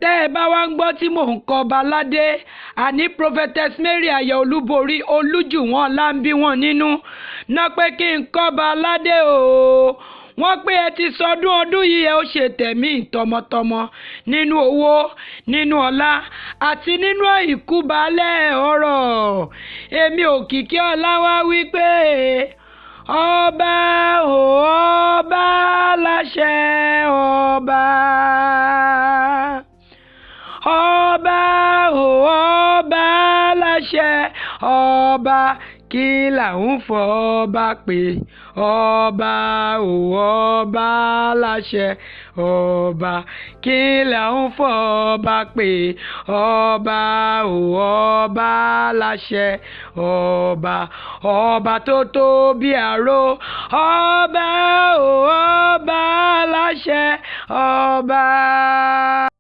Tẹ́ ẹ bá wá ń gbọ́ tí mò ń kọ́ ọba aládé, àní Prophetess Mary Aya Olúborí Olújùwọ̀n ọlá ń bí wọn nínú ná pé kí n kọ́ba aládé o. Wọ́n pé ẹ ti sọdún ọdún yìí, ẹ ó ṣe tẹ̀mí tọmọtọmọ nínú owó, nínú ọlá àti nínú àìkú baálẹ̀ ọ̀rọ̀. Èmi Òkìkí Ọlá wá wí pé ọba ò ọba láṣẹ ọba, ọba ò ọba láṣẹ ọba, kí là ń fọba pé ọba ò ọba láṣẹ ọba, kí là ń fọba pé ọba ò ọba láṣẹ ọba, ọba tó tó bí àró, ọba ò ọba láṣẹ ọba.